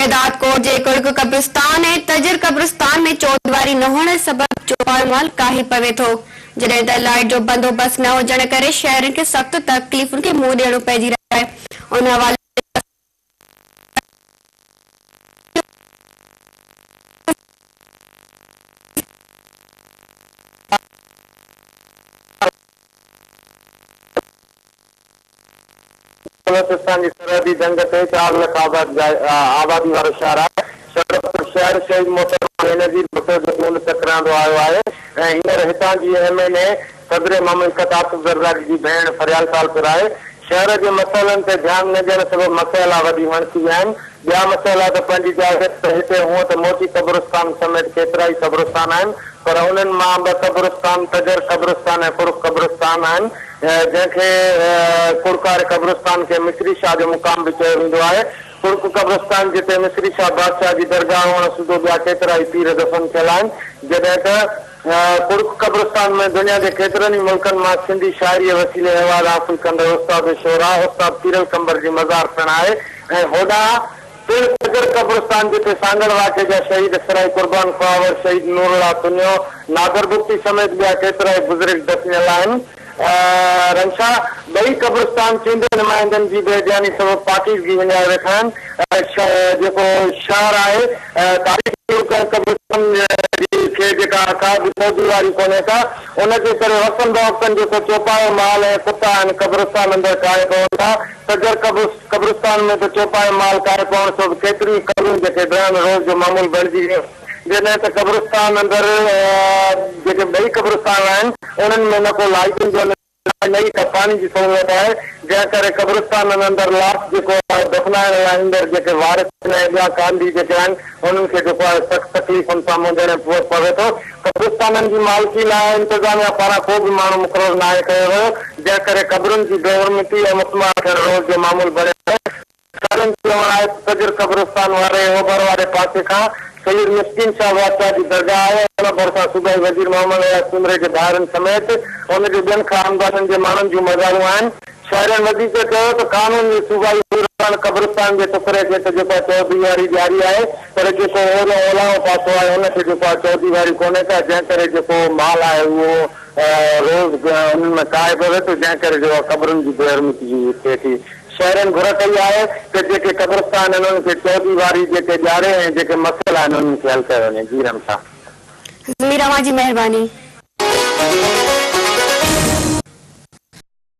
شهدادڪوٽ جي ڪڙڪ قبرستان ۽ تجر قبرستان ۾ چوديواري نه هئڻ سبب چوپايو مال ڪاهي پوي ٿو، جڏهن ته لائيٽ جو بندوبست نه هجڻ ڪري شهرين کي سخت تڪليفن کي منهن ڏيڻو پئجي رهيو آهي. ان حوالي سان بلوچستان جي سرحدي دنگ تي 4 لک آبادي وارو شهر آهي. شهدادپور شهر شهيد محترمه بينظير ڀٽو جو خون چڪرائيندو آيو آهي ۽ هينئر هتان جي ايم اين اي صدر مملڪت آصف زرداري جي ڀيڻ فريال ٽالپر آهي. شهر جي مسئلن تي ڌيان نه ڏيڻ سبب مسئلا وڌي وڻ ٿي ويا آهن. ٻيا مسئلا ته پنهنجي جاء تي پر هتي هونء ته موتي قبرستان سميت ڪيترائي قبرستان آهن پر انهن مان ٻه قبرستان تجر قبرستان ۽ ڪڙڪ قبرستان آهن جنهن کي ڪڙڪ واري قبرستان کي مصري شاهه جو مقام به چيو ويندو آهي. ڪڙڪ قبرستان جتي مصري شاهه بادشاهه جي درگاهه هئڻ سوڌو ٻيا ڪيترائي پير دفن ٿيل آهن جڏهن ته ڪڙڪ قبرستان ۾ دنيا جي ڪيترن ئي ملڪن مان سنڌي شاعريء وسيلي ايوارڊ حاصل ڪندڙ استاد الشعراء استاد پيرل قنبر جي مزار پڻ آهي ۽ هوڏانهن پڻ تجر قبرستان جتي سانگهڙ واقعي جا شهيد سرائي قربان خواهور، شهيد نورالله تنيو، نادر بگٽي سميت ٻيا ڪيترائي بزرگ دفنيل آهن. رنشا ٻئي قبرستان چونڊيل نمائندن جي بي ڌياني سبب پاڪيزگي وڃائي ويٺا آهن. جيڪو شهر آهي تاريخي قبرستان جي کي جيڪا ڪا به چوديواري ڪونهي ڪا ان جي ڪري وقتن بوقتن جيڪو چوپايو مال ۽ ڪتا آهن قبرستان اندر ڪاهي پون ٿا. تجر قبرستان ۾ ته چوپايو مال ڪاهي پوڻ سبب ڪيتريون ئي قبرون جيڪي ڊهڻ روز جو معمول بڻجي ويون. جڏهن ته قبرستان اندر جيڪي ٻئي قبرستان آهن انهن ۾ نه ڪو لائيٽن جو نظام آهي نه ئي ڪا پاڻي جي سهولت آهي جنهن ڪري قبرستانن اندر لاش جيڪو آهي دفنائڻ لاء ايندڙ جيڪي وارث ۽ ٻيا ڪانڌي جيڪي آهن انهن کي جيڪو آهي سخت تڪليفن سان منهن ڏيڻو پوي ٿو. قبرستانن جي مالڪي لاء انتظاميا پاران ڪو به ماڻهو مقرر ناهي ڪيو ويو جنهن ڪري قبرن جي بيحرمتي ۽ مسمار ٿيڻ روز جو معمول بڻيل آهي. سرن چوڻ آهي ته تجر قبرستان واري اوڀر واري پاسي کان سيد مسڪين شاهه بادشاهه جي درگاهه آهي ۽ ان ڀرسان صوبائي وزير محمد اياز سومري جي ڀائرن سميت ان جي ٻين خاندانن جي ماڻهن جون مزارون آهن. شهرين وڌيڪ چيو ته قانون جي صوبائي وزير قبرستان جي ٽڪري کي ته جيڪو آهي چوديواري ڏياري آهي پر جيڪو اوريون اولاهون پاسو آهي ان کي جيڪو آهي چوديواري ڪونهي ڪا جنهن ڪري جيڪو مال آهي اهو روز انهن ۾ ڪاهي پوي ٿو جنهن ڪري جيڪو آهي قبرن جي بيحرمتي ٿئي ٿي. شهرين گهر ڪئي آهي ته جيڪي قبرستان آهن انهن کي چوديواري جيڪي ڏياري ۽ جيڪي مسئلا آهن انهن کي حل ڪيو وڃي. جي رمشا. ضمير اوهان جي مهرباني.